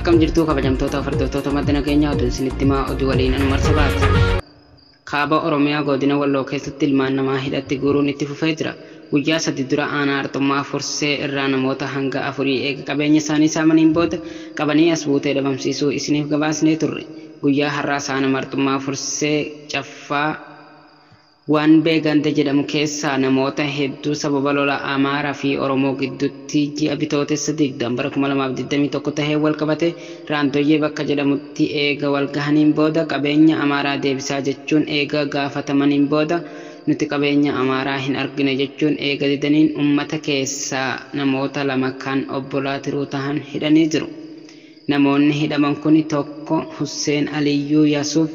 Akkam jirtuu kabajamtoota hordoftoota madda nageenyaa oduun isinitti himaa oduu waliin Anwar Sabaati. Kaaba Oromiyaa godina Walloo keessatti ilmaan namaa hidhatti guuruun itti fufee jira. Guyyaa 3 dura aanaa Arxummaa Fursee irraa namoota hanga 4 eega qabeenya isaanii saamaniin booda qabanii as buutee dhabamsiisuu isiniif gabaasnee turre. Guyyaa har'aa saanuma Arxummaa Fursee Caffaa waan Beegante jedhamu keessaa namoota hedduu sababa lola Amaaraa fi Oromoo gidduutti ji'a Bitootessa 20 bara 2021 tahee wal qabate Raandoyyee bakka jedhamutti eega wal gahaniin booda qabeenya Amaaraa deebisaa jechuun eega gaafatamaniin booda nuti qabeenya Amaaraa hin argine jechuun eega didaniin ummata keessaa namoota 2 kan obbolaa tiruu tahan hidhanii jiru. Namoonni hidhaman kun 1 Husseen Aliyyuu Yasuuf,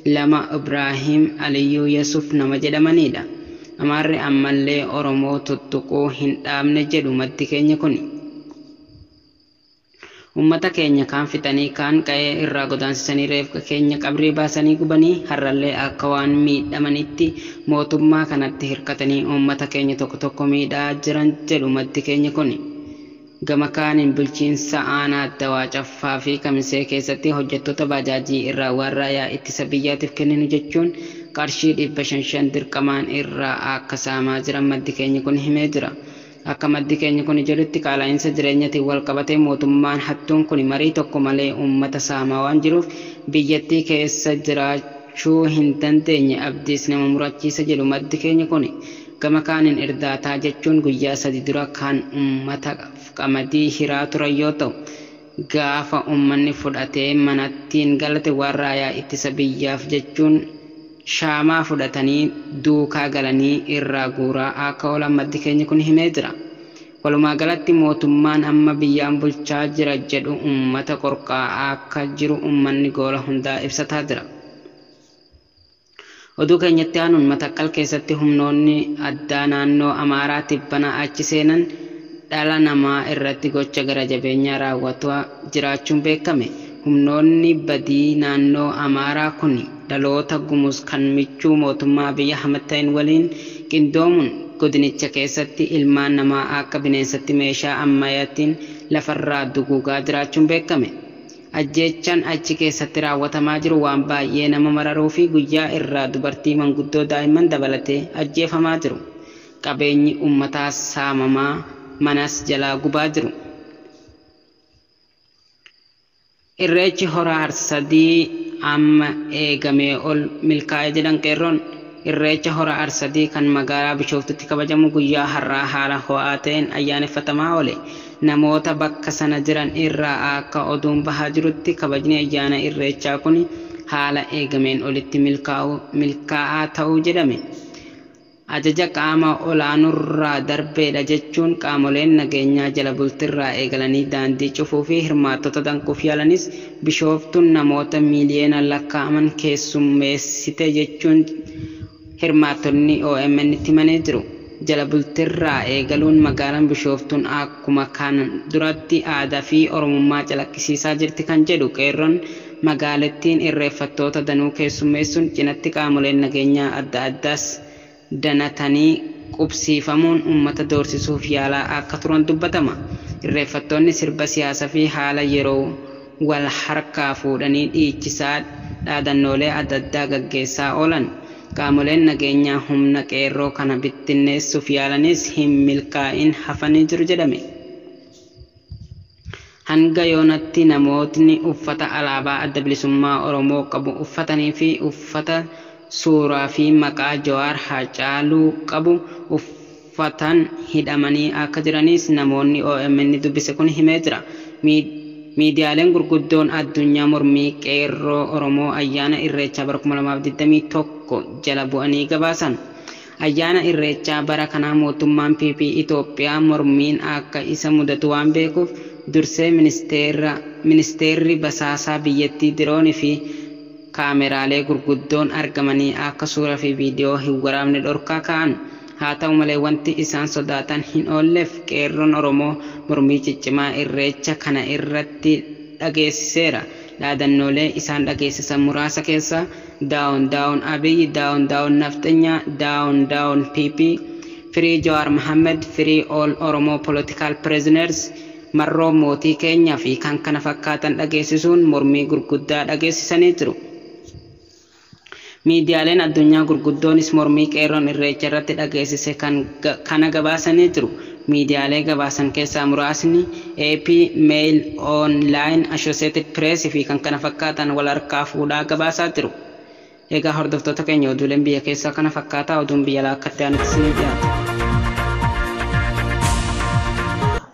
2 Ibraahim Aliyyuu Yasuuf nama jedhamanidha. Amaarri ammallee Oromoo tuttuquu hin dhaabne jedhu maddi keenya kuni. Ummata keenya kaan fixanii kaan qa'ee irraa godaansisanii reeffa keenya qabrii baasanii gubanii har'allee akka waan miidhamanitti mootummaa kanatti hirkatanii ummata keenya tokko tokko miidhaa jiran jedhu maddi keenya kuni. Gama kaaniin bulchiinsa aanaa Dawaa Caffaa fi Kamisee keessatti hojjettoota baajaajii irraa waan raayyaa ittisa biyyaatiif kenninu jechuun qarshii 500 dirqamaan irraa akka saamaa jiran maddi keenya kun himee jira. Akka maddi keenya kun jedhutti qaala'insa jireenyatiin wal qabatee mootummaan hattuun kun marii tokko malee uummata saamaa waan jiruuf biyyattii keessa jiraachuu hin dandeenye abdiis nama murachiisa jedhu maddi keenya kun. Gama kaaniin irdaataa jechuun guyyaa 3 dura kan uummata qamadii hiraa turan yoo ta'u gaafa uummanni fudhatee manattiin galate waan raayyaa ittisa biyyaaf jechuun shaamaa fudhatanii duukaa galanii irraa guuraa akka oolan maddi keenya kun himee jira. Walumaa galatti mootummaan amma biyyaan bulchaa jira jedhu uummata qorqaa akka jiru uummanni goola hundaa ibsataa jira. Oduu keenyatti aanuun Matakkal keessatti humnoonni addaa naannoo Amaaraa tibbana achi seenan dhala namaa irratti gocha gara jabeenyaa raawwataa jiraachuun beekame. Humnoonni badii naannoo Amaaraa kun dhaloota Gumuz kan michuu mootummaa Abiy Ahmad ta'in waliin qindoomuun godinicha keessatti ilmaan namaa akka bineensatti meeshaa ammayyaatiin lafarraa duguugaa jiraachuun beekame. Ajjeechaan achi keessatti raawwatamaa jiru waan baay'ee nama mararuu fi guyyaa irraa dubartii manguddoo daa'imman dabalatee ajjeefamaa jiru. Qabeenyi uummataa saamamaa manas jalaa gubaa jiru. Irreechi hora Arsadii amma eegamee ol milkaa'e jedhan qeerroon. Irreecha hora Arsadii kan magaalaa Bishooftutti kabajamu guyyaa har'aa haala ho'aa ta'een ayyaaneffatamaa oole. Namoota bakka sana jiran irraa akka oduun bahaa jirutti kabajni ayyaana irreechaa kun haala eegameen olitti milkaa'aa ta'uu jedhame. Ajaja qaama olaanurraa darbeedha jechuun qaamoleen nageenyaa jala bultirraa eegalanii daandii cufuu fi hirmaattota danquuf yaalanis Bishooftuun namoota miiliyoona lakkaa'aman keessummeessite jechuun hirmaattonni OMN itti himanii jiru. Jala bultirraa eegaluun magaalaan Bishooftuun akkuma kan duratti aadaa fi Oromummaa calaqqisiisaa jirti kan jedhu qeerroon magaalattiin irreeffattoota danuu keessummeessuun cinatti qaamoleen nageenyaa adda addaas danatanii qubsiifamuun uummata doorsisuuf yaalaa akka turan dubbatama. Irreeffattoonni sirba siyaasaa fi haala yeroo wal harkaa fuudhanii dhiichisaa dhaadannoolee adda addaa gaggeessaa oolan. Qaamoleen nageenyaa humna qeerroo kana bittinneessuuf yaalanis hin milkaa'in hafanii jiru jedhame. Hanga yoonatti namootni uffata alaabaa adda bilisummaa Oromoo qabu uffatanii fi uffata suuraa fi maqaa Jawaar Haacaaluu qabu uffatan hidhamanii akka jiranis namoonni OMN dubbise kun himee jira. Miidiyaaleen gurguddoon addunyaa mormii qeerroo Oromoo ayyaana Irreechaa bara 2021 jala bu'anii gabaasan. Ayyaana Irreechaa bara kanaa mootummaan PP Itoophiyaa mormiin akka isa mudatu waan beekuuf dursee ministeerri basaasaa biyyattii diroonii fi kaameraalee gurguddoon argamanii akka suuraa fi viidiyoo hin waraabne dhorkaa ka'an. Haa ta'u malee wanti isaan sodaatan hin oolleef qeerroon Oromoo mormii ciccimaa irreecha kana irratti dhageessiseera. Dhaadannoolee isaan dhageessisan muraasa keessaa Down Down Abiy, Down Down Nafxanyaa, Down Down PP, Free Jawaar Mohammed, Free All Oromo Political Prisoners, Marroo mootii keenyaa fi kan kana fakkaatan dhageessisuun mormii gurguddaa dhageessisanii jiru. Miidiyaaleen addunyaa gurguddoonis mormii qeerroon irreecha irratti dhageessise kana gabaasanii jiru. Miidiyaalee gabaasan keessaa muraasni AP, Mail Online, Associated Press fi kan kana fakkaatan wal harkaa fuudhaa gabaasaa jiru. Egaa hordoftoota keenya, oduuleen biyya keessaa kana fakkaataa, oduun biyya alaa akkatti aanutti isinii dhiyaata.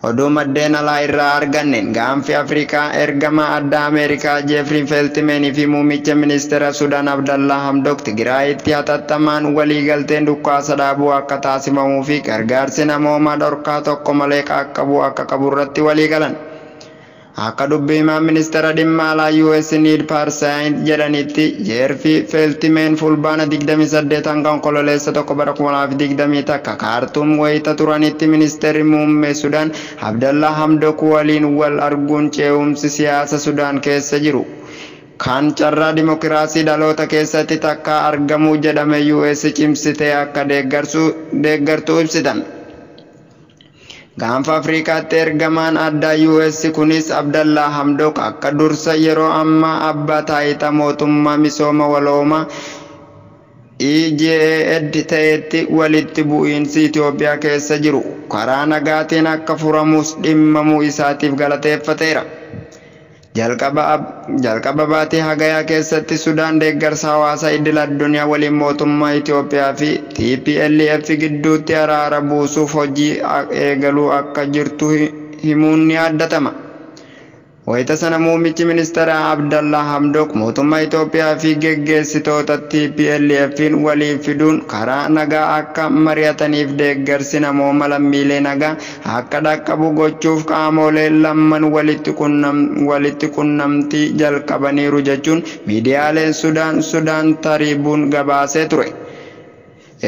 Oduu maddeen alaa irraa arganneen, Gaanfi Afrikaa ergama addaa Ameerikaa Jeefrii Feeltimeenii fi muummicha ministeera Sudaan Abdallaa Hamdok Tigraayitti hatattamaan waliigalteen dhukaasa dhaabuu akka taasifamuu fi gargaarsi namoomaa dhorkaa tokko malee qaqqabuu akka qabu irratti waliigalan. Akka dubbii himaan ministeera dhimma alaa US Need Paarsaayint jedhanitti, Jeefrii Feeltimeen Fulbaana 28 hanga Onkololeessa 1 bara 2021 Kaartuum wayita turanitti ministeerri muummee Sudaan Abdallaa Hamdok waliin wal arguun ce'umsi siyaasa Sudaan keessa jiru kan carraa dimokiraasii dhaloota keessatti takka argamuu jedhame US cimsitee akka deeggartu ibsitan. Gaanfa Afrikaatti ergamaan addaa US kunis Abdallaa Hamdok akka dursa yeroo ammaa abbaa taayitaa mootummaa misooma waloomaa IGAD ta'etti walitti bu'iinsi Itoophiyaa keessa jiru karaa nagaatiin akka furamus dhimmamuu isaatiif galateeffateera. Jalqaba baatii Hagayaa keessatti Sudaan deeggarsa hawaasa idil addunyaa waliin mootummaa Itoophiyaa fi TPLF gidduutti araara buusuuf hojii eegaluu akka jirtu himuun ni yaaddatama. Wayita sana muummichi ministeeraa Abdallaa Hamdok mootummaa Itoophiyaa fi geggeessitoota TPLF'n waliin fiduun karaa nagaa akka mari'ataniif deeggarsi namooma lammiilee nagaa akka dhaqqabu gochuuf qaamolee lamman walitti qunnamtii jalqabaniiru jechuun miidiyaaleen Sudaan Sudaan Tariibuun gabaasee ture.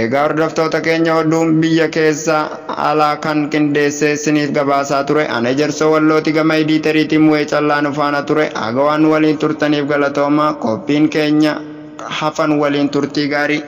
Egaa hordoftoota keenya, oduun biyya keessa alaa kan qindeessee isiniif gabaasaa ture ana Ejersoo Wallooti, gama editoriitiin Mu'ee Callaa nu faana ture. Haga waan waliin turtaniif galatooma. Qophiin keenya hafan waliin turtii gaarii.